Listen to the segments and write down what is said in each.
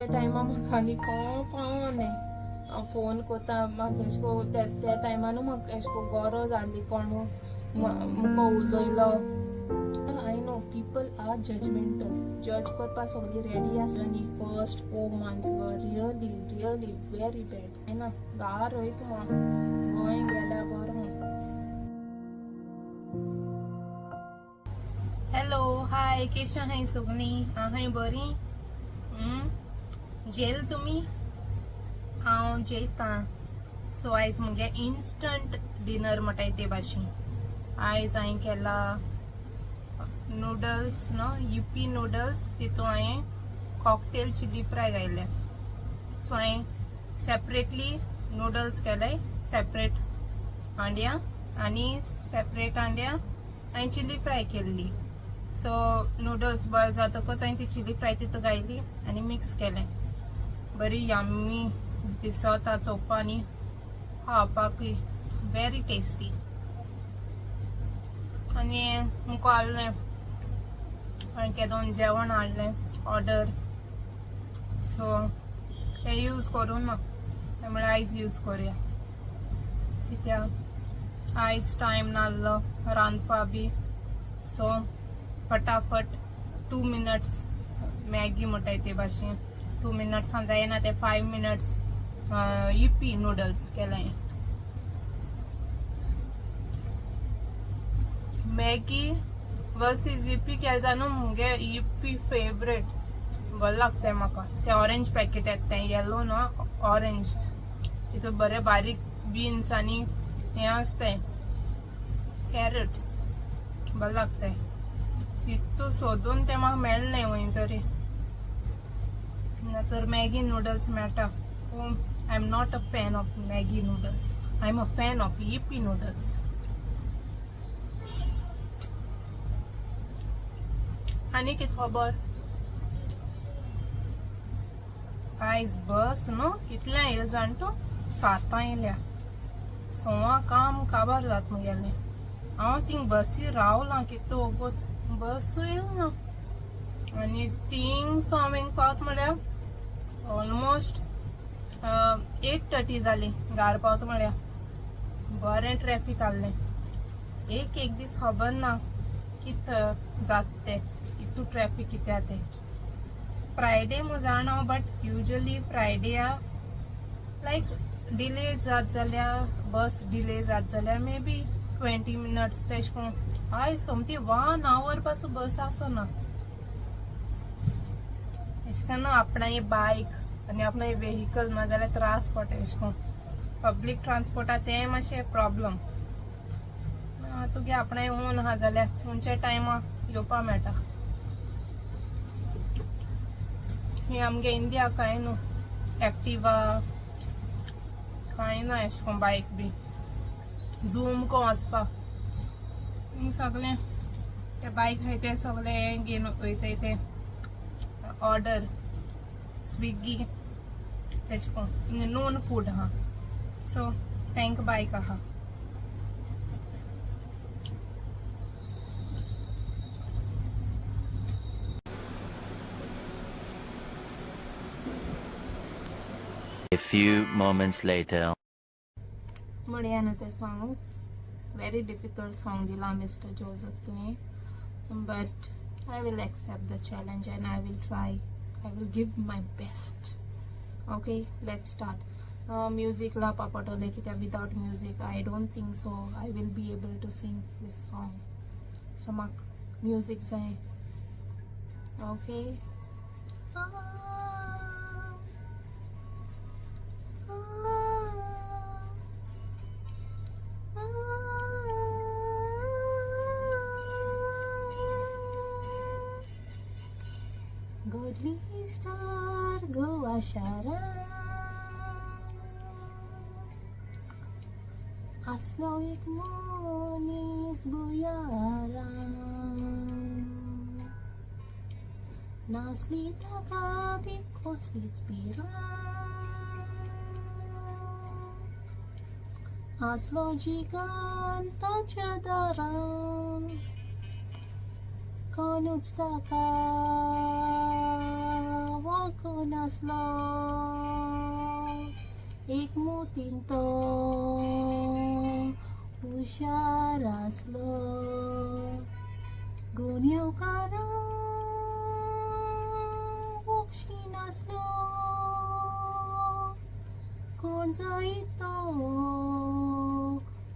टायमा म्हाका आनी कोण पावना. हांव फोन कोता म्हाका एशें कोन्न त्या टायमानू म्हाका एशें कोन्न गरज आहली कोणू मुको उलयलो. I know people are judgmental, जज करपा सगळीं रेडी आसा. आनी first 4 months were really really very bad. ना गार वयता म्हाका गोंय गेल्यार बरो. हॅलो हाय, केश आहाय सगळीं? आहाय बरी? जेल तुमी? हांव जेयतां. सो आयज मुगे इन्स्टंट डिनर म्हणटाय ते भाशेन. आयज हांवें केला नुडल्स न्हू, युपी नुडल्स. तितून हांवें कॉकटेल चिली फ्राय घायल्या. सो हांवें सेपरेटली नुडल्स केले, सेपरेट हांड्या आनी सेपरेट हांड्या हांवें चिली फ्राय केल्ली. सो नुडल्स बॉयल जातकच हांवें ती चिली फ्राय तितून घायली आनी मिक्स केलें. बरी यम्मी दिसता चोवपा आनी खावपाकूय वेरी टेस्टी. आनी मुको हाडलें हांवें केदोन जेवण हाडलें ऑर्डर. सो हें यूज करूं ना म्हळ्यार आयज यूज करुया, कित्याक आयज टायम नासलो रांदपा बी. सो फटाफट 2 मिनट्स मॅगी म्हणटाय ते भाशेन, 2 मिनट्सान जायना ते 5 मिनट्स युपी नुडल्स केले. मॅगी वर्सीस युपी केलें जाल्यार न्हू मुगे युपी फेवरेट, बरें लागता म्हाका. ते ऑरेंज पॅकेट येता तें येलो न्हू ऑरेंज, तितून बरे बारीक बीन्स आनी हें आसताय कॅरट्स, बरें लागताय. तितू सोदून तें म्हाका मेळ्ळें वंय तरी, ना तर मॅगी नुडल्स मेळटा. पूण I am not a fan of Maggi noodles, I am a fan of Yippee noodles. आनी कितें खबर? आयज बस न्हू कितल्या येयली जाण तूं? 7 येयल्या. सोवा काम काबार जाता मुगेलें. हांव थिंग बसीर रावलां कितू वोगोत, बसूय येयली ना. आनी थिंग हांव पावत म्हळ्यार ऑलमोस्ट 8:30 जाली घार पावत म्हळ्यार. बरें ट्रॅफीक आहलें. एक एक दीस खबर ना कित जात तें, इतू ट्रॅफीक कित्या तें. फ्रायडे म्हूण जाणा, but usually Friday like delay जात जाल्यार, बस डिले जात जाल्यार मे बी 20 मिनट्स तेश करून. आयज सोमती 1 our पासून बस आसना. अशें करून आपणाय बायक आनी आपणाय वेहिकल ना जाल्यार त्रास पडटा. अशें करून पब्लीक ट्रांसपोर्टा तें मातशें प्रॉब्लम. तुगे आपणाय ओन आहा जाल्यार खंयच्या टायमा येवपा मेळटा. हे आमगे इंडिया कांय न्हू, एक्टिवा कांय ना अशें करून बायक बी झूम को वचपाक. सगळें ते बायक आहाय ते सगळे घेवन वयताय ते ऑर्डर स्विगी तेशें करून. हिंगा नोन फूड आहा, सो तांकां बायक आहा. A few moments later. म्हणया न्हू तें song, very difficult song दिला मिस्टर जोजफ तुवें, but I will accept the challenge and I will try, I will give my best. Okay, let's start. Music लावपा पडटलें कित्याक without music I don't think so I will be able to sing this song. So म्हाका music जाय. Okay. Godly star Goa शारां आसलो एक मनीस भुयारां, नासली ताका ती कसलीच भिरांत, आसलो जिगान ताच्या दारां, कोणूच ताका वळखनासलो, एक मोतीन तो हुशार आसलो. गुन्यांवकारां बक्षिनासलो, कोण जायत तो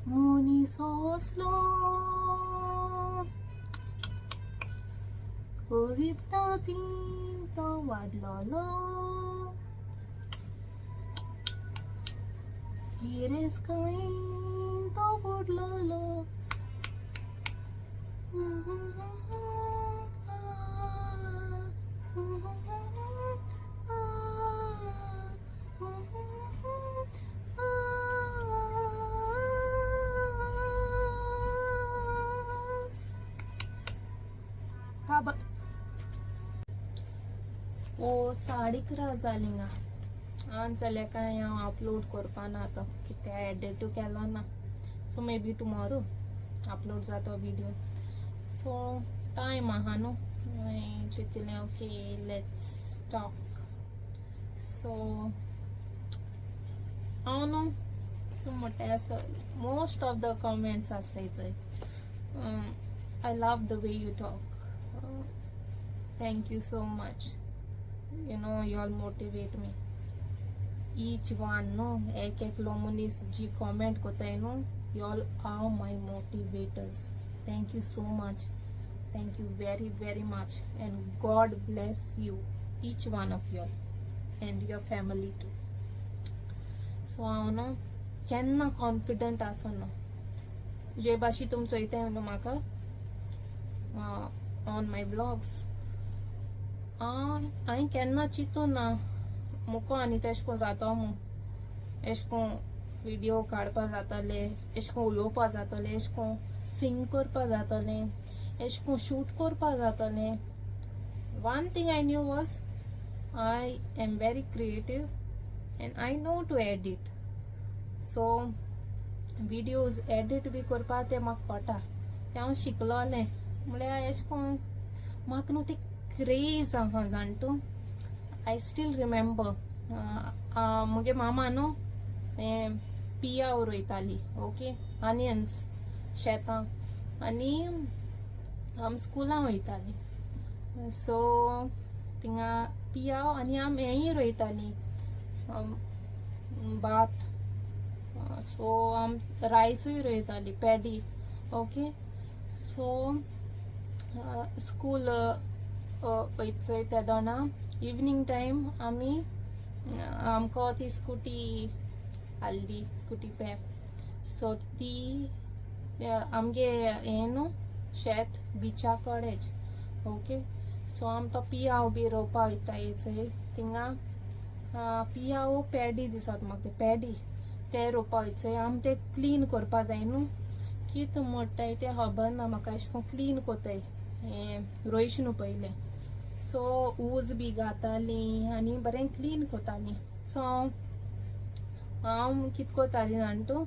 मनीस असलो. गरीब तातीन तो वाडलोलो, गिरेस्तकायेन तो बुडलोलो. हा ओ 11:30 जालीं गा. आन जाल्यार काय हांव अपलोड करपा ना तो, कित्याक एडिटू केलो ना. So may be tomorrow upload जातो विडियो. सो टायम आहा न्हू, मागीर चिंतलें ओके let's talk. सो हांव न्हू तूं म्हणटा आसता, मोस्ट ऑफ the comments आसताय चोय, I love the way you talk, thank you so much, you know you all motivate me. Each one न्हू, एक एकलो मनीस जी कॉमेंट कोताय न्हू, you all are my motivators. Thank you so much, thank you very very much, and God bless you, each one of you and your family too. So हांव न्हू केन्ना कॉन्फिडंट आसना. जे भाशेन तुमी चोयताय न्हू म्हाका ऑन my blogs, हांवें केन्ना चिंतू ना मुको आनी तेश कोन जातो मू, एश कोन विडियो काडपा जातले, एश कोन उलोवपा जातलें, एश कोन सिंग करपा जातलें, एश कोन शूट करपा जातलें. One thing I knew was I am very creative and I know to edit. So videos edit बी करपा तें म्हाका कोटा, तें हांव शिकलोलें. म्हळ्यार एश कोन म्हाका न्हू ती क्रेज आहा जाण तूं. I still remember मुगे मामा न्हू हें पियाव रोयताली, ओके, आनियन्स शेतां, आनी आम स्कुलां वयतालीं. सो थिंगा पियाव आनी आम हेंय रोयतालीं, भात. सो आम रायसूय रोयतालीं, paddy, okay. So school वयता चोय तेदोना इवनींग टायम आमी, आमकां ती स्कुटी आहली, स्कुटी पेप. सो ती आमगे हें न्हू शेत बिचा कडेच, ओके. सो आम तो पियाव बी रोवपा वयताय चोय थिंगा, पियाव पॅडी दिसत म्हाका, ते पॅडी ते रोवपा वयता चोय आम, ते क्लीन करपा जाय न्हू. कितें म्हणटाय तें खबर ना म्हाका, एशें कोन क्लीन कोताय हें रोयश न्हू पयलें. सो ऊस बी घातालीं आनी बरें क्लीन कोतालीं. सो हांव कितें कोतालीं जाण तूं,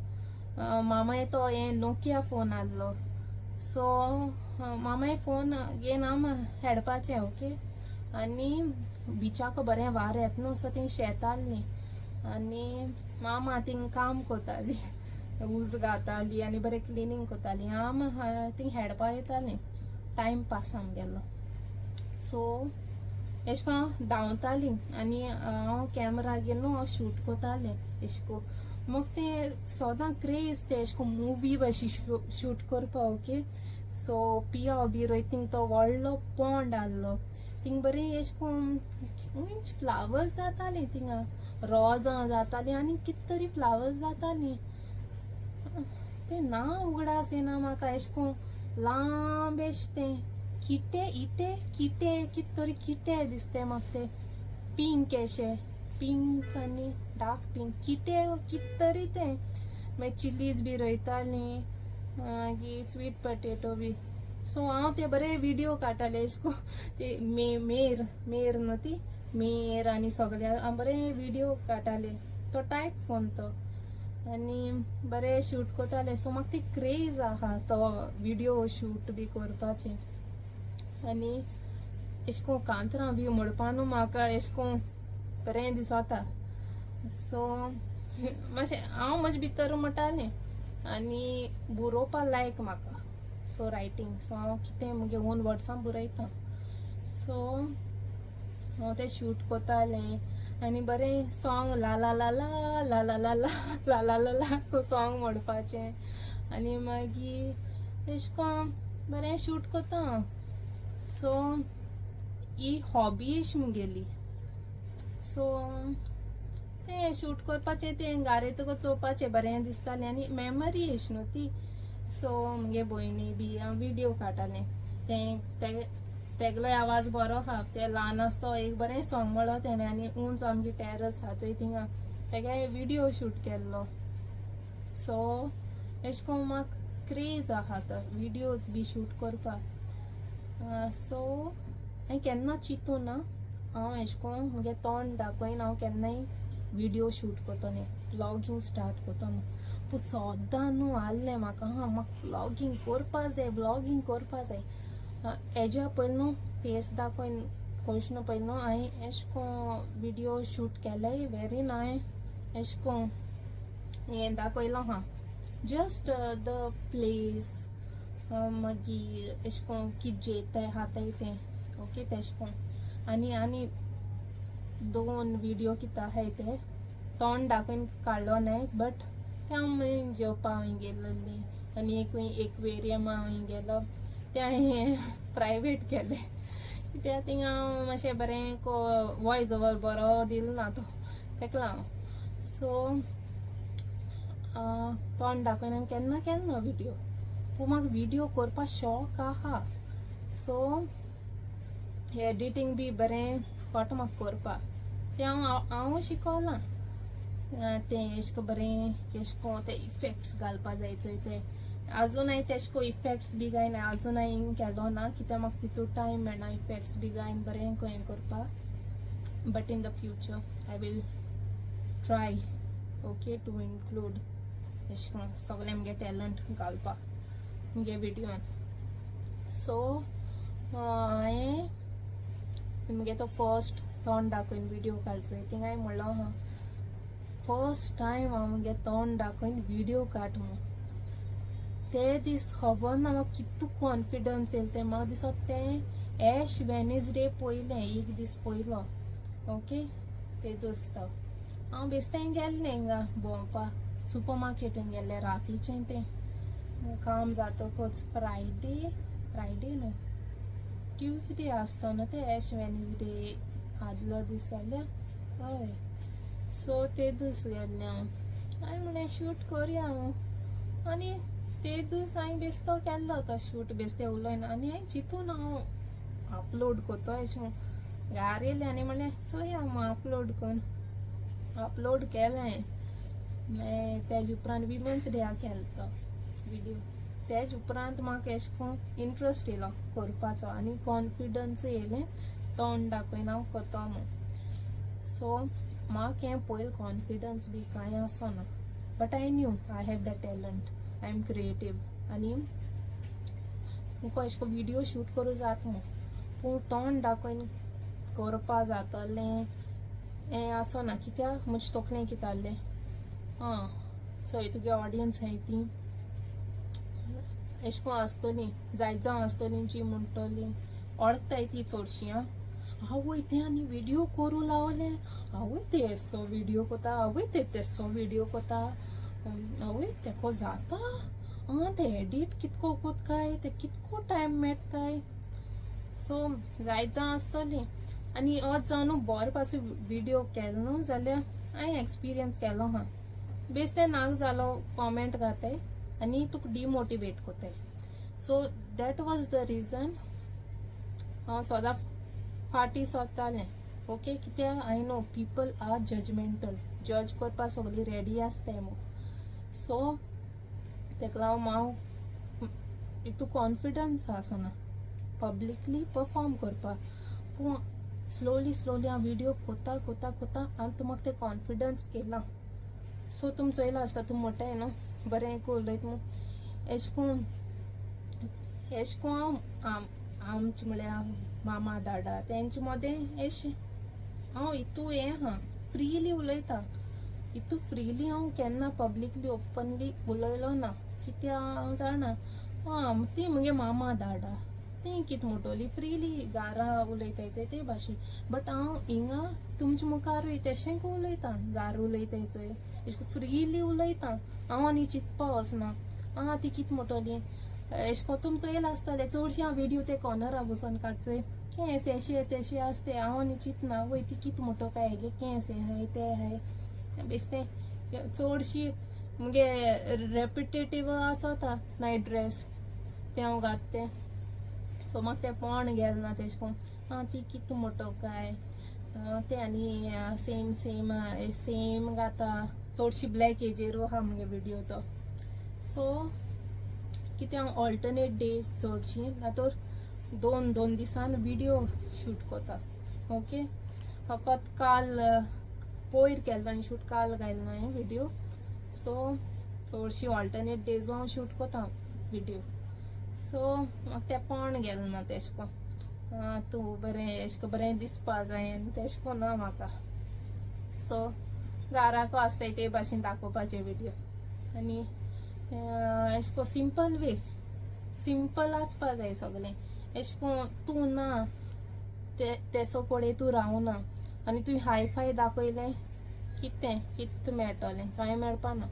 मामाय तो हें नोकिया फोन आहलो. सो मामाय फोन घेवन आम हेडपाचें, ओके. आनी बिचाक बरें वारें येता न्हू, सो थिंग शेत आहलीं आनी मामा थिंग काम कोताली, ऊस घाताली आनी बरें क्लिनींग कोताली. आम थिंग हेडपा येतालीं, टायम पास आमगेलो. सो एशें कोन धांवतालीं आनी हांव कॅमरा घेवन हांव शूट कोतालें एशें कोन. म्हाका तें सदां क्रेज तें एशें कोन मुवी भाशेन शूट करपा, ओके. सो पियाव बी रोयता थिंग तो व्हडलो पोंड आहलो, थिंग बरी एशें कोन उंच फ्लावर्स जातालीं, थिंगा रोजां जातालीं आनी कित तरी फ्लावर्स जातालीं. तें नांव उगडास येना म्हाका. एशें कोन लांब एशें तें किटे इटे किटे कित तरी किटे दिसता म्हाका तें, पिंक एशें, पिंक आनी डार्क पिंक किटे कित तरी तें. मागीर चिलीज बी रोयतालीं, मागीर स्वीट पटेटो बी. सो हांव ते बरे विडियो काडटालें एशें कोन, ते मे मेर मेर न्हू ती मेर आनी सगळे हांव बरे विडियो काडटालें. तो टायप फोन तो आनी बरे शूट कोताले. सो म्हाका ती क्रेज आहा तो विडियो शूट बी करपाचें. आनी एशें कोन्न कांतरां बी म्हणपा न्हू म्हाका एशें कोन्न बरें दिसोता. सो मातशें हांव म्हजे भितर म्हणटालें आनी बरोवपा लायक म्हाका. सो रायटींग, सो हांव कितें मुगे ओन वर्ड्सां बरयता. सो हांव तें शूट कोतालें आनी बरें सॉंग ला ला ला ला ला ला ला ला ला ला ला ला सॉंग म्हणपाचें आनी मागीर तेशें कोन्न बरें शूट कोता हांव. सो ही हॉबी अशी मुगेली. सो तें शूट करपाचें तें घारा येतकच चोवपाचें बरें दिसतालें आनी मेमरी अशी न्हू ती. सो मुगे भयणी बी हांव विडियो काडटालें तें तेगलो आवाज बरो आहा. ते ल्हान आसतो एक बरें सॉंग म्हणलो तेणें आनी उंच आमगे टॅरस आहा चोय थिंगा तेगे विडियो शूट केल्लो. सो एशें कोन्न म्हाका क्रेज आहा तो विडियोज बी शूट करपाक. सो हांवें केन्ना चिंतू ना हांव एशें कोन्न मुगे तोंड दाखयन हांव केन्नाय विडियो शूट कोत्तोलें, व्लॉगींग स्टार्ट कोत्तो. पूण सदां न्हू आहलें म्हाका, हां म्हाका व्लॉगींग कोरपा जाय, व्लॉगींग कोरपा जाय. हेज्या पयलीं न्हू फेस दाखयन कोश न्हू पयलीं न्हू हांवें एशें कोन्न विडियो शूट केले वेरीन हांवें एशें कोन्न हें दाखयलो आहा, जस्ट the place, मागीर एशें कोन्न कितें जेयताय खाताय तें, ओके तेशें कोन्न. आनी आनी दोन विडियो कितें आहाय ते तोंड दाखयन काडलो नाय, बट ते हांव जेवपा हांवें गेल्ली आनी एक एक्वेरियमा हांवें गेलो तें हांवें प्रायवेट केलें कित्याक थिंगा हांव मातशें बरें वॉयस ओवर बरो दिलो ना तो तेका लागून. सो तोंड दाखयन हांवें केन्ना केलो ना विडियो, पूण म्हाका विडियो करपा शॉक आहा. सो एडिटींग बी बरें कोटा म्हाका करपाक, तें हांव हांव शिकोलां तें एशें कोन्न बरें एशें कोन्न ते इफेक्ट्स घालपा जाय चोय ते आजून हांवें तेशें कोन्न इफेक्ट्स बी घायना, आजून हांवें केलो ना कित्याक म्हाका तितू टायम मेळना इफेक्ट्स बी घायन बरें हें करपाक. But in the future I will try okay to include एशें कोन्न सगळें मुगे टॅलंट घालपाक मुगे विडियोन. सो हांवें मुगे तो फर्स्ट तोंड दाखयन विडियो काडचो थिंगा हांवें म्हणलो आहा फर्स्ट टायम हांव मुगे तोंड दाखयन विडियो काड म्हूण. ते दीस खबर ना म्हाका कितू कॉन्फिडन्स येयलें तें, म्हाका दिसता तें एश वेनसडे पयलें एक दीस पयलो, ओके ते दोस्त हांव बेश्टें गेल्लें हिंगा भोंवपाक सुपर मार्केटीन गेल्लें रातीचें तें काम जातकच फ्रायडे, फ्रायडे न्हू ट्युजडे आसतो न्हू तें एश वेनसडे आदलो दीस जाल्यार हय. सो ते दीस गेल्लें हांव, हांवें म्हणलें शूट करया हांव आनी ते दीस हांवें बेश्तो केल्लो तो शूट बेश्तें उलयन आनी हांवें चिंतून हांव अपलोड कोत्तो अशें म्हूण. घार येयलें आनी म्हणलें चोया हांव अपलोड कोन्न अपलोड केलें. मागीर तेज उपरांत विमेन्स डेया केलो तो विडियो. तेज उपरांत म्हाका एशें कोन्न इंट्रस्ट येयलो करपाचो आनी कॉन्फिडन्स येयलें तोंड दाखयन हांव कोत्तो म्हूण. सो म्हाका हें पयलीं कॉन्फिडन्स बी कांय आसना, but I knew I have the talent, I am creative आनी मुको एशें कोन्न विडियो शूट करूं जाता म्हूण, पूण तोंड दाखयन करपा जातलें हें आसना कित्याक म्हजे तकलें कितें आहलें आं चोय तुगे ऑडियन्स आहाय ती एशें कोन्न आसतलीं जायत जावं आसतलीं जी म्हणटलीं ओळखताय ती चडशीं आं, आवय तें आनी विडियो करूं लावलें, आवय ते येसो विडियो कोता, आवय ते तेसो विडियो कोता, आवय तेको जाता आं ते एडीट कितको कोत काय, ते कितको टायम मेळटा काय. सो जायत जावं आसतलीं आनी अज जावन न्हू बरो पासून विडियो केलो न्हू जाल्यार हांवें एक्सपिरियन्स केलो आहा बेश्टें नाक जालो कॉमेंट घाताय आनी तुका डिमोटिवेट कोताय. So that was the reason हांव सदां फाटीं सोदतालें, ओके कित्याक I know people are judgmental, जज करपाक सगळीं रेडी आसताय म्हूण. सो तेका लागून हांव हितू कॉन्फिडन्स आसना पब्लिकली परफॉर्म करपाक, पूण स्लोली स्लोली हांव विडियो कोता कोता कोता आनी म्हाका तें कॉन्फिडन्स येयलां. सो तुमी चोयलां आसता तुमी म्हणटाय न्हू बरें उलयता म्हूण, एशें कोन्न एशें कोन्न हांव आमचें म्हळ्यार मामा दाडा तेंचे मदें एशें हांव हितू हें आहा, फ्रीली उलयता. हितू फ्रीली हांव केन्ना पब्लिकली ओपनली उलयलो ना, कित्या हांव जाणा आं ती मुगे मामा दाडा, ती कितें म्हणटली, फ्रीली घारा उलयताय ते भाशेन. बट हांव हिंगा तुमच्या मुखारूय तेशें उलयता, घार उलयताय चोय एशें फ्रीली उलयता हांव, आनी चिंतपा वचना आं ती कितें म्हणटली. एशें कोन्न तुमी चोयलां आसतलें, चडशें हांव विडियो ते कॉर्नरा बसून काडचोय, केंस एशें तेशें आसते, हांव आनी चिंतना वय ती कितें म्हणटो काय, हेगे केंस हें आहाय तें आहाय बेश्टें. चडशी मुगे रेपिटेटीव आसता नायट ड्रेस तें हांव घात तें, सो म्हाका तें पोण गेलें ना तेशें कोन्न आं ती कितें म्हणटो काय, तें आनी सेम सेम सेम घाता, चडशी ब्लॅक हेजेरू आहा मुगे विडियो तो. सो कितें हांव ऑल्टरनेट डेज चडशी ना तर दोन दोन दिसान विडियो शूट कोता. ओके, फकत काल पयर केल्लो हांवें शूट, काल घायलो ना हांवें विडियो. सो चडशी ऑल्टरनेट डेजू हांव शूट कोता विडियो. सो म्हाका तें पोण गेलें ना तेशें कोन्न तूं बरें एशें कोन्न बरें दिसपा जाय आनी तेशें कोन्न ना म्हाका. सो घाराको आसताय ते भाशेन दाखोवपाचे विडियो, आनी एशें कोन्न सिंपल वे, सिंपल आसपा जाय सगळें. एशें कोन्न तूं ना ते तेसो कडेन तूं रावना आनी तुवें हाय फाय दाखयलें कितें कितें मेळटलें, कांय मेळपाना.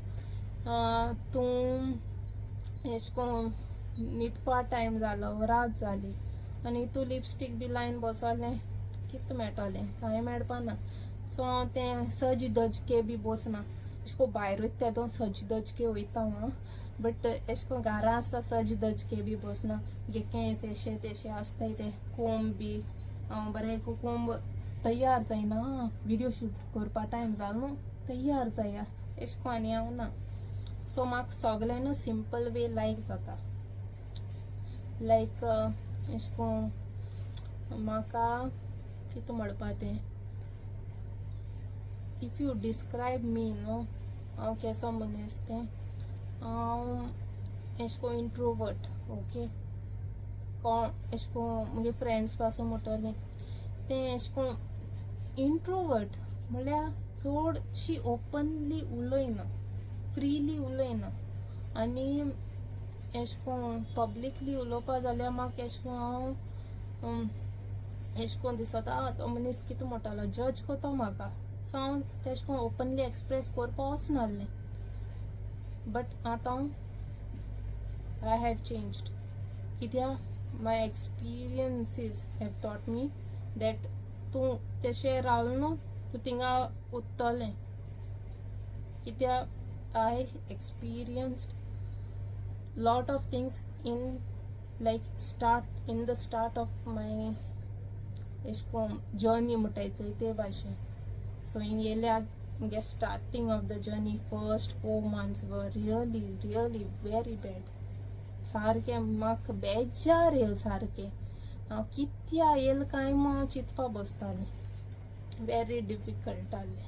तूं एशें कोन्न न्हिदपा टायम जालो, रात जाली आनी तूं लिपस्टीक बी लायन बसोलें, कितें मेळटलें, कांय मेळपाना. सो हांव तें सज दजके बी बसना, एशें कोन्न भायर वयता तेदो सज दजके वयता हांव, बट एशें कोन्न घारा आसता सज दजके बी बसना. मुगे केंस एशे तेशे आसताय ते कोंब बी हांव बरें कोंब तयार जायना, विडियो शूट करपा टायम जालो न्हू तयार जाया एशें कोन्न आनी हांव ना. सो म्हाका सगळें न्हू सिंपल वे लायक जाता. लायक एशें कोन्न म्हाका कितें म्हणपा तें, if you describe मी न्हू हांव केसो मनीस तें, हांव एशें कोन्न इंट्रोवर्ट. ओके, कोण एशें कोन्न मुगे फ्रेंड्स पासून म्हणटलें तें, एशें कोन्न इंट्रोवर्ट म्हणल्यार चडशी ओपनली उलयना, फ्रीली उलयना, आनी एशें कोन्न पब्लिकली उलोवपा जाल्यार म्हाका एशें कोन्न हांव एशें कोन्न दिसता तो मनीस कितें म्हणटलो, जज कोतो म्हाका. सो हांव तेशें कोन्न ओपनली एक्सप्रेस करपा वचनासलें, बट आतां I have changed, कित्याक my experiences have taught me that तूं तेशें रावलें न्हू तूं थिंगा उत्तलें, कित्याक I experienced lot of things in like start in the start of my एशें कोन्न जर्नी म्हणटाय चोय ते भाशेन. सो हिंग येयल्या मुगे starting of the journey, first 4 months were really really very bad. सारकें म्हाका बेजार येयलें सारकें, हांव कित्या येयलें काय म्हूण हांव चिंतपा बसतालें. वेरी डिफिकल्ट आहलें,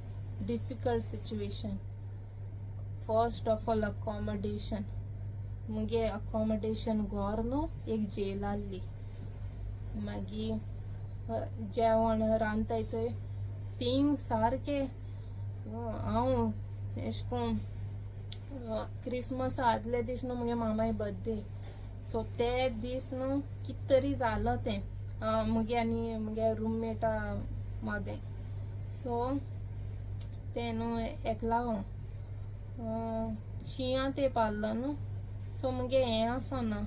difficult situation. First of all accommodation, मुगे अकोमोडेशन घोर न्हू एक जेल आहली. मागीर जेवण रांदताय चोय थिंग सारकें हांव एशें कोन्न क्रिसमसा आदले दीस न्हू मुगे मामाय बर्थडे, सो ते दीस न्हू कित तरी जालो तें मुगे आनी मुगे रुममेटा मदें. सो तें न्हू एकला शिंया तेंप आहलो न्हू, सो मुगे हें आसना,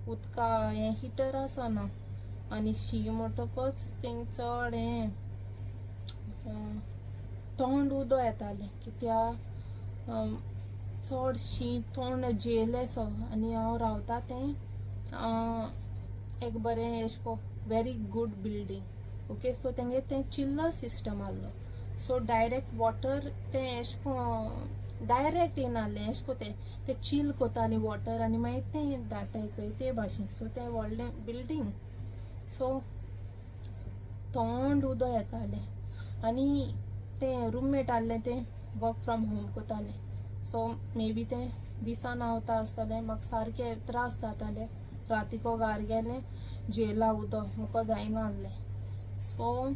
उदका हें हिटर आसना, आनी शीं म्हणटकच थिंग चड हें तोंड उदो येतालें, कित्या चड शीं तोंड जेलें सो. आनी हांव रावता तें एक बरें एशें को very good building, okay, so तेंगे तें चिल्लर सिस्टम आहलो, सो डायरेक्ट वॉटर तें एशें को डायरेक्ट येनासलें, एशें को तें तें चील कोतालीं वॉटर आनी मागीर तें धाडटाय चोय ते भाशेन. सो तें व्हडलें बिल्डींग, सो तोंड उदो येतालें. आनी तें रुममेट आहलें तें वर्क फ्रॉम होम कोतालें, सो मे बी तें दिसान रावता आसतलें, म्हाका सारकें त्रास जाताले. रातीको घार गेलें, जेला उदक म्हाका जायना आहलें. सो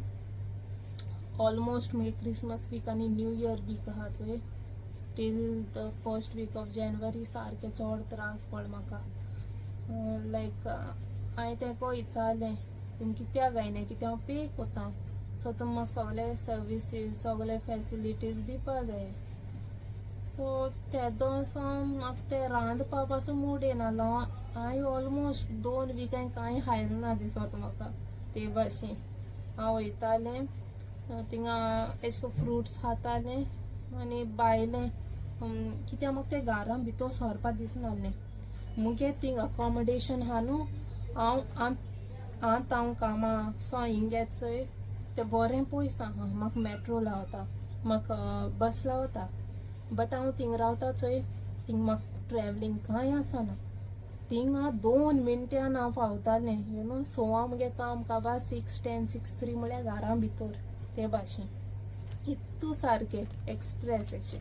ऑलमोस्ट मुगे क्रिसमस वीक आनी न्यू इयर वीक आहा चोय till the first week of January सारकें चड त्रास पड म्हाका. लायक हांवें तेका विचारलें तुमी कित्याक गायना, कित्याक हांव पे कोता, सो तुमी म्हाका सगळे सर्विसीस सगळे फेसिलिटीज दिवपा जाय. सो तेदो सावन म्हाका तें रांदपा पासून मूड येनासलो. हांवें ऑलमोस्ट 2 वीक हांवें कांय खायलें ना दिसत म्हाका. ते भाशेन हांव वयतालें थिंगा एशें कोन्न फ्रुट्स खातालें आनी भायलें, कित्याक म्हाका तें घारान भितर सरपा दिसनासलें. मुगे थिंग अकोमोडेशन आहा न्हू, हांव आतां हांव कामा सो हिंग येता चोय तें बरें पयस आहा. म्हाका मेट्रो लावता, म्हाका बस लावता, बट हांव थिंग रावता चोय थिंग म्हाका ट्रॅवलिंग कांय आसना. थिंगा 2 मिनटान हांव पावतालें, you know. सवां मुगे काम काबार, 6:10 6:03 म्हळ्यार घरा भितर. ते भाशेन इतू सारकें एक्सप्रेस अशें.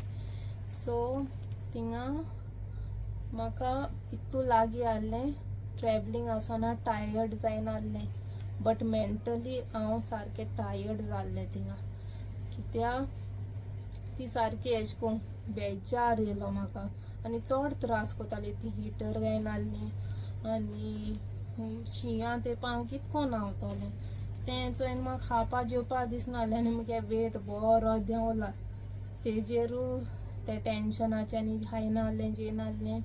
सो थिंगा म्हाका इतू लागीं आहलें, ट्रॅवलिंग आसना, टायर्ड जायना आहलें, बट मेंटली हांव सारकें टायर्ड जाल्लें थिंगा, कित्याक ती सारकी एशें कोन्न बेजार येयलो म्हाका आनी चड त्रास कोताली ती. हिटर घायनासली आनी शिंया तेंपा हांव कितें कोन्न रावतलें तें चोयन म्हाका खावपा जेवपा दिसनासलें आनी मुगे वेट बरो देंवला तेजेरू ते टेंशनाचें आनी खायनासलें जेयनासलें.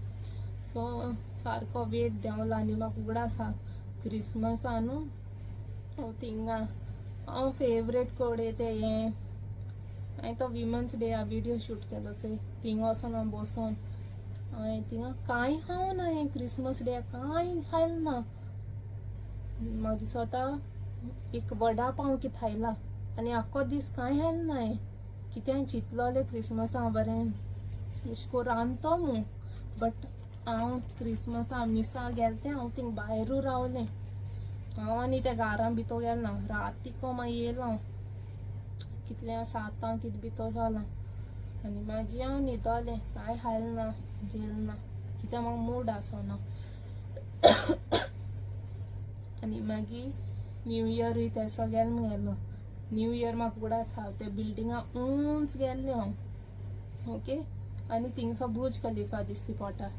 सो सारको वेट देंवला आनी म्हाका उगडास आहा क्रिसमसा न्हू हांव थिंगा हांव फेवरेट कोडे ते हें हांवें तो विमन्स डे व्हिडियो शूट केलो चोय, थिंगा वचोन हांव बसोन हांवें थिंगा कांय खावं ना. हें क्रिसमस डे कांय खायलें ना. म्हाका दिसता एक वडा पाव कितें खायला आनी आख्खो दीस कांय खायलें ना. हांवें कितें चिंतलोलें क्रिसमसा बरें एशें कोन्न रांदतो मू, बट हांव क्रिसमसा मिसा गेलें तें हांव थिंग भायरू रावलें. हांव आनी त्या घारां भितर गेलें ना. रातीको मागीर येयलो हांव कितल्या सातांक कितें भितर जालां आनी मागीर हांव न्हिदोलें. कांय खायलें ना जेलें ना, कित्याक म्हाका मूड आसना. आनी मागीर न्यू इयरूय तेसो गेलो मुगेलो. न्यू इयर म्हाका उगडास आहा, त्या बिल्डिंगा उंच गेल्लें हांव, ओके, आनी थिंगसो बुर्ज खलिफा दिसती पोटा.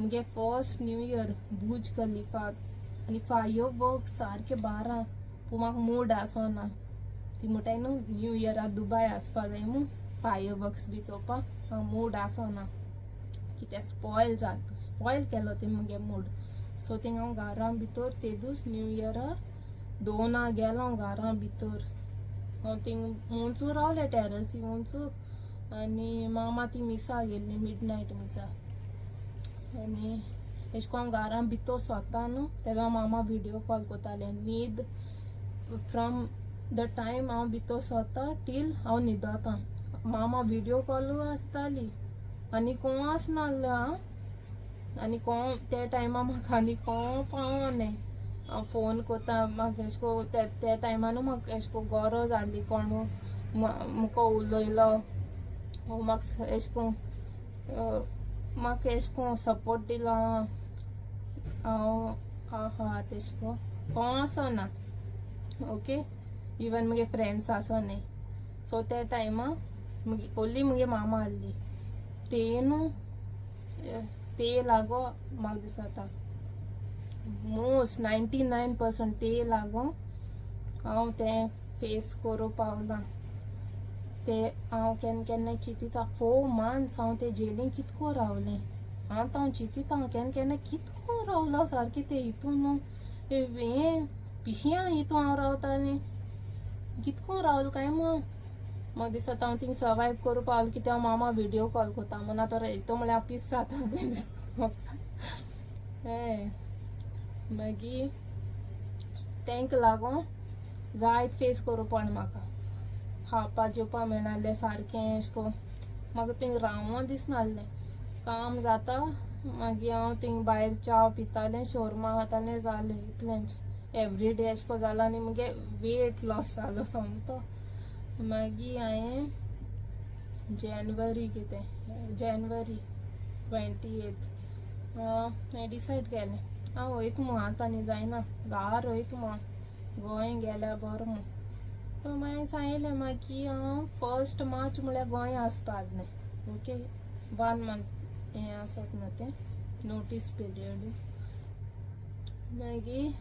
मुगे फर्स्ट न्यू इयर बुर्ज खलिफा आनी फायर वर्क सारके बारा, पूण म्हाका मूड आसना. ती म्हणटाय न्हू न्यू इयराक दुबाय आसपा जाय मू फायर वर्क्स बी चोवपा, म्हाका मूड आसना कित्याक स्पॉयल जाल, स्पॉयल केलो ते मुगे मूड. सो थिंग हांव घारां भितर तेदूस न्यू इयरा 2 गेलो हांव घारां भितर. हांव थिंग उंचू रावलें टॅरसी उंचू आनी मामा ती मिसा गेल्ली, मिड नायट मिसा. आनी एशें कोन्न हांव घारां भितर सोता न्हू तेन्ना मामा विडियो कॉल कोतालें. न्हीद फ्रॉम the time हांव भितर सोता टील हांव न्हिदोता मामा विडियो कॉलू आसताली आनी कोण आसनासलें. आं, आनी कोण त्या टायमार म्हाका आनी कोण पावना. हांव फोन कोता म्हाका एशें कोन्न त्या टायमानू म्हाका एशें कोन्न गरज आहली कोणू मुको उलयलो म्हाका एशें कोन्न म्हाका एशें कोन्न सपोर्ट दिलो. हांव आहा तेशें कोन्न कोण आसना, ओके, इवन मुगे फ्रेंड्स आसोने. सो त्या टायमा मुगे ओन्ली मुगे मामा आहली. ते न्हू ते लागो म्हाका दिसता मोस्ट 99% ते लागो हांव तें फेस करूं पावलां. ते हांव केन्ना केन्ना चिंतिता, 4 मंथ्स हांव ते जेलीन कितको रावलें. आतां हांव चिंतिता हांव केन्ना केन्ना कितको रावलां सारकें ते हितून न्हू हें पिशयां हितून हांव रावतालें, कितको रावलें काय मग. म्हाका दिसता हांव थिंग सर्वायव करूं पावलें कित्याक हांव मामा विडियो कॉल कोता म्हणून. आतां तो म्हळ्यार हांव पीस जातालें दिसता म्हाका. हय, मागीर तेंका लागोन जायत फेस करूं पडलें म्हाका. खावपा जेवपा मेळनासलें सारकें, एशें कोन्न म्हाका थिंग रावों दिसनासलें. काम जाता मागीर हांव थिंग भायर च्या पितालें, शोरमा खातालें, जालें इतलेंच. एवरी डे एशें कोन्न जालां आनी मुगे वेट लॉस जालो सोमतो. मागीर हांवें जनवरी कितें, जनवरी 28 हांवें डिसायड केलें हांव वयता म्हूण, आतां आनी जायना, घार वयता म्हूण, गोंय गेल्यार बरो म्हूण. सो मागीर सांगलें मागीर हांव 1 मार्च म्हळ्यार गोंय आसपा आसलें. ओके, 1 मंथ हें आसत ना तें नोटीस पिरियड. मागीर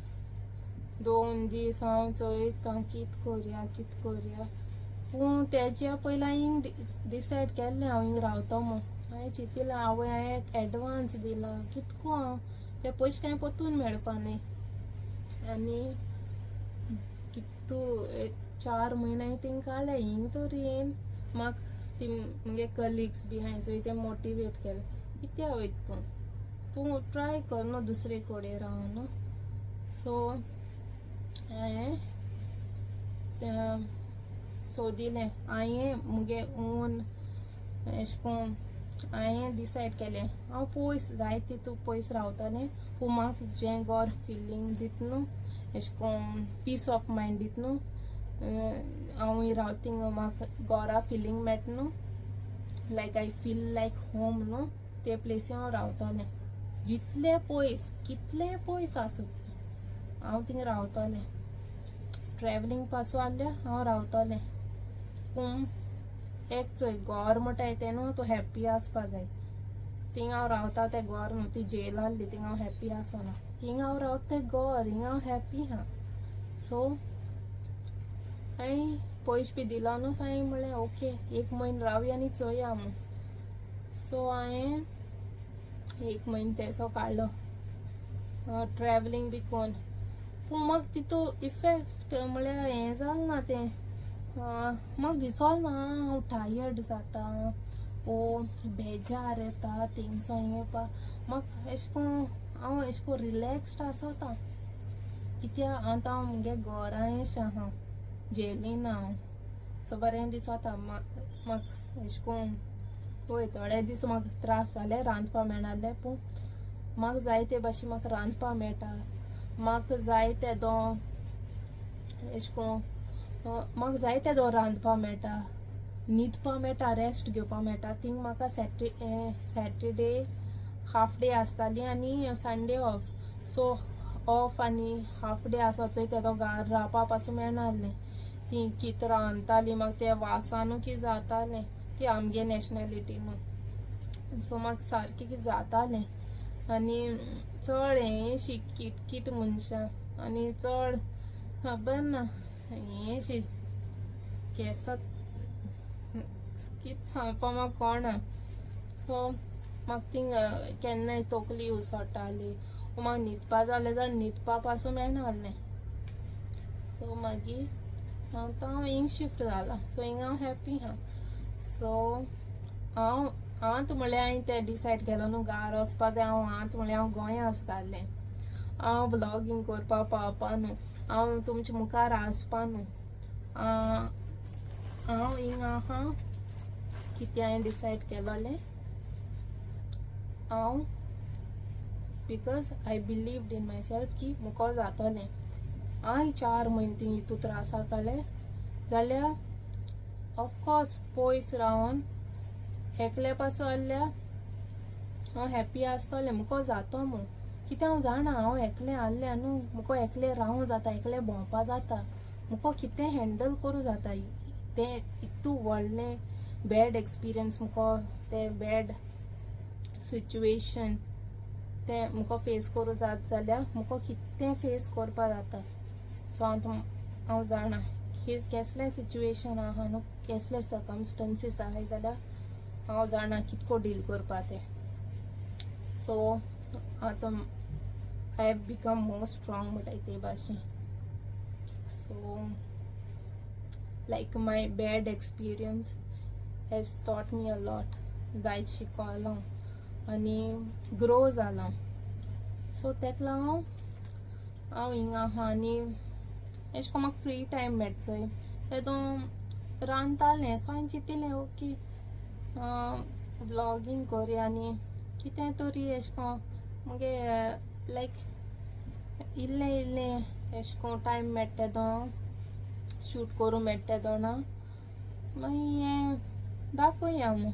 2 दीस हांव चोयता कित कोरया कित कोरया, पूण तेज्या पयलीं हांवें डिसायड केल्लें हांव हिंग रावतो म्हूण. हांवें चिंतिलां आवय हांवें एडवांस दिला कितको हांव ते पयशे कांय परतून मेळपा न्हय. आनी कितू 4 म्हयने थिंग काडले हिंग तरी येन. म्हाका ती मुगे कलिग्स बी आहाय चोय ते मोटिवेट केले, कित्या वयता तूं, तूं ट्राय कर न्हू दुसरे कडेन रावन न्हू. सो हांवें सोदिलें, हांवें मुगे ओन एशें कोन्न हांवें डिसायड केलें हांव पयस जाय तितू पयस रावतलें, पूण म्हाका जें गोर फिलींग दिता न्हू, एशें कोन्न पीस ऑफ मायंड दिता न्हू, हांव रावता थिंगा म्हाका गोरा फिलींग मेळटा न्हू, like I feel like home न्हू, ते प्लेसी हांव रावतलें. जितलें पयस कितलें पयस आसूं तें हांव थिंगा रावतलें. ट्रॅवलिंग पासून आहल्यार हांव रावतलें. पूण एक चोय गोर म्हणटाय तें न्हू, तूं हॅप्पी आसपा जाय. थिंग हांव रावता तें गोर न्हू, ती जेल आहली थिंग हांव हॅप्पी आसना, हिंग हांव रावता तें गोर, हिंग हांव हॅप्पी आहा. सो हांवें पयशे बी दिला न्हू, सो हांवें म्हणलें ओके 1 म्हयनो रावया आनी चोया म्हूण. सो हांवें 1 म्हयनो तेसो काडलो ट्रॅवलिंग बी कोन्न. पूण म्हाका तितू इफेक्ट म्हळ्यार हें जालें ना तें, म्हाका दिसोल ना हांव टायर्ड जाता ओ बेजार येता थिंगसो येवपा. म्हाका एशें कोन्न हांव एशें कोन्न रिलॅक्स्ड आसोता, कित्याक आतां हांव मुगे घोरां एशें आहा, जेलीन हांव. सो बरें दिसोता म्हाका एशें कोन्न. पळय थोडे दीस म्हाका त्रास जाले रांदपा मेळनासलें, पूण म्हाका जाय ते भाशेन म्हाका रांदपा मेळटा, म्हाका जाय तेदो एशें कोन्न म्हाका जाय तेदो रांदपा मेळटा, न्हिदपा मेळटा, रेस्ट घेवपा मेळटा. थिंग म्हाका सॅटरडे हाफ डे आसताली आनी संडे ऑफ. सो ऑफ आनी हाफ डे आसा चोय तेदो घार रावपा पासून मेळनासलें. ती कित रांदताली म्हाका ते वासानू कितें जातालें, ती आमगे नॅशनॅलिटी न्हू, सो म्हाका सारकें कितें जातालें. आनी चड हें शी किटकीट मनशां आनी चड खबर ना हें शी केंसां कितें सांगपा म्हाका कोणा. सो म्हाका थिंग केन्नाय तकली उसळटाली, म्हाका न्हिदपा जालें जाल्यार न्हिदपा पासून मेळनासलें. सो मागीर आतां हांव हिंग शिफ्ट जालां, सो हिंग हांव हॅप्पी आहा. सो हांव आतां म्हळ्यार हांवें तें डिसायड केलो न्हू घार वचपा जाय. हांव आतां म्हळ्यार हांव गोंया आसतालें, हांव ब्लॉगींग करपा पावपा न्हू, हांव तुमच्या मुखार आसपा न्हू. हांव हिंग आहा कितें हांवें डिसायड केलोलें हांव, because I believed in myself की मुको जातलें. हांव 4 म्हयने थिंग हितू त्रासा काडले जाल्यार ऑफकोर्स पयस रावन एकले पासून आहल्यार हांव हॅप्पी आसतलें, मुको जातो म्हूण. कित्याक हांव जाणा हांव एकलें आहलें न्हू, मुको एकलें रावूं जाता, एकलें भोंवपा जाता, मुको कितें हँडल करूं जाता. तें इतू व्हडलें बॅड एक्सपिरियन्स मुको, तें बॅड सिच्युएशन तें मुको फेस करूं जात जाल्यार मुको कितें फेस करपा जाता. सो हांव हांव जाणा की केसलें सिच्युएशन आहा न्हू, केसले सर्कमस्टन्सीस आहाय जाल्यार हांव जाणा कितको डील करपा तें. सो आतां I have become more strong म्हणटाय ते भाशेन. So like my bad experience has taught me a lot, जायत शिकोलां आनी ग्रो जालां. सो तेका लागून हांव हिंगा आहा आनी एशें कोन्न म्हाका फ्री टायम मेळटा चोय तेदो रांदतालें. सो हांवें चिंतिलें ओके व्लॉगींग कोरया आनी कितें तरी एशें कोन्न मुगे लायक इल्लें इल्लें एशें कोन्न टायम मेळटा तेदो शूट करूं मेळटा तेदोना मागीर हें दाखोवया म्हूण.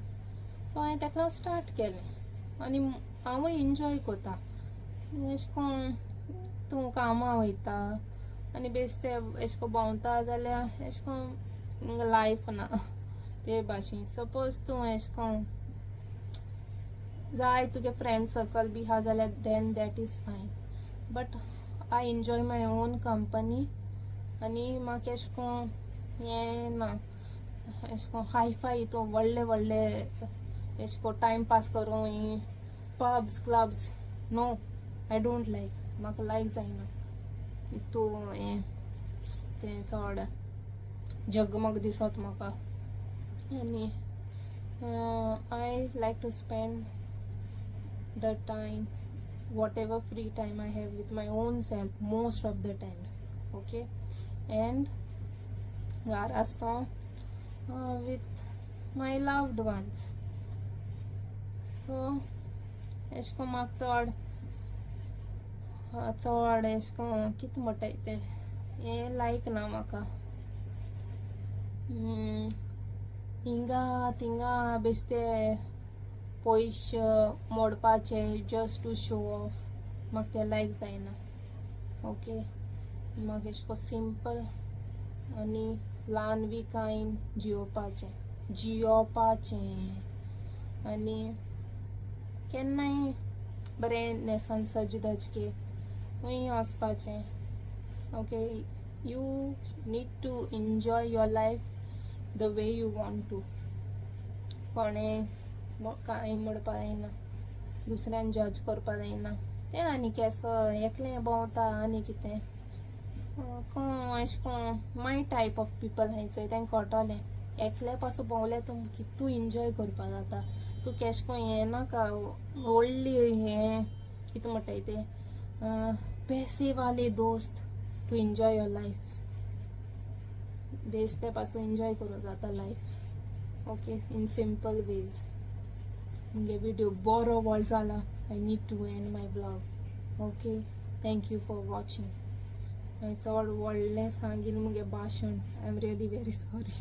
सो हांवें तेका लागून स्टार्ट केलें आनी हांवूय एन्जॉय कोता. एशें कोन्न तूं कामां वयता आनी बेश्टे एशें कोन्न भोंवता जाल्यार एशें कोन्न लायफ ना ते भाशेन. सपोज तूं एशें कोन्न जाय तुगे फ्रेंड सर्कल बी आहा जाल्यार then that is fine, but I enjoy my own company. आनी म्हाका एशें कोन्न हें ना, एशें कोन्न हाय फाय तूं व्हडले व्हडले एशें कोन्न टायम पास करूं ही pubs clubs, no, I don't like. म्हाका लायक जायना हितू हें तें चड जगमग दिसत म्हाका. आनी I like to spend the time, whatever free time I have, with my own self most of the times, okay? And घरा आसता with my loved ones. So एशें कोन्न म्हाका चड चड एशें कोन्न कितें म्हणटाय तें हें लायक ना म्हाका. हिंगा थिंगा बेश्टे पयशे मोडपाचे जस्ट टू शो ऑफ, म्हाका तें लायक जायना, ओके? म्हाका एशें कोन्न सिंपल आनी ल्हान विकायन जियोपाचें जियोपाचें आनी केन्नाय बरें न्हेसोन सज धज के खूंय वचपाचें, okay? You need to enjoy your life the way you want to. कोणें कांय म्हणपा जायना, दुसऱ्यान जज करपा जायना. तें आनी केसो एकलें भोंवता आनी कितें कोण एशें कोन माय टायप ऑफ पिपल आहाय चोय, तेंकां कळटलें एकले पासून भोंवल्यार तूं कितू एन्जॉय करपा जाता. तूं केशें कोन हें नाका व्हडली हें कितें म्हणटाय तें पैसे वाले दोस्त टू एन्जॉय your life. बेश्टे पासून एन्जॉय करूं जाता life, okay, in simple ways. मुगे विडियो बरो व्हड जाला. I need to end my vlog, okay? Thank you for watching. हांवें चड व्हडलें सांगिल्लें मुगे भाशण. I am really very sorry.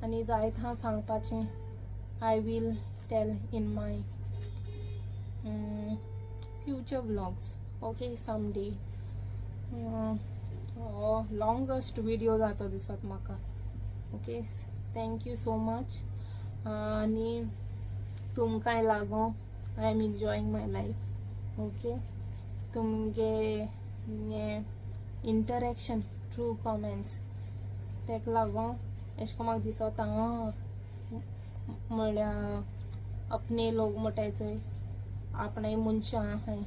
आनी जायत आहा सांगपाचें, I will tell in my future vlogs, okay? Some day. हो लॉंगस्ट विडियो जातो दिसत म्हाका. Okay, thank you so much. आनी तुमकांय लागो I am enjoying my life, okay? तुमगे हें इंटरेक्शन थ्रू कॉमेंट्स तेका लागो एशें कोन्न म्हाका दिसता, आं म्हळ्यार अपने लोक म्हणटाय चोय, आपणाय मनशां आहाय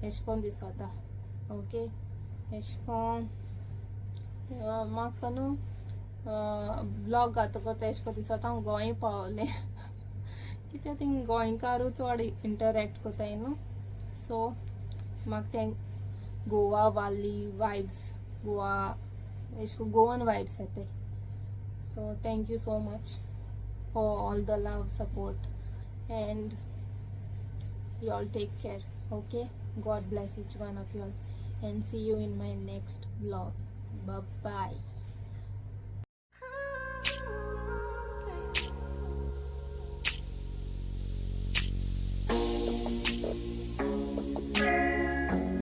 एशें कोन्न दिसता, ओके? एशें कोन्न म्हाका न्हू ब्लॉग घातकच एशें कोन्न दिसता हांव गोंय पावलें, कित्याक थिंग गोंयकारूच चड इंटरेक्ट कोताय न्हू. सो म्हाका तें गोवा वाली वायब्स, गोवा एशें कोन्न गोवन वायब्स येताय. So thank you so much for all the love, support, and you all take care, okay? God bless each one of you all and see you in my next vlog. Bye bye.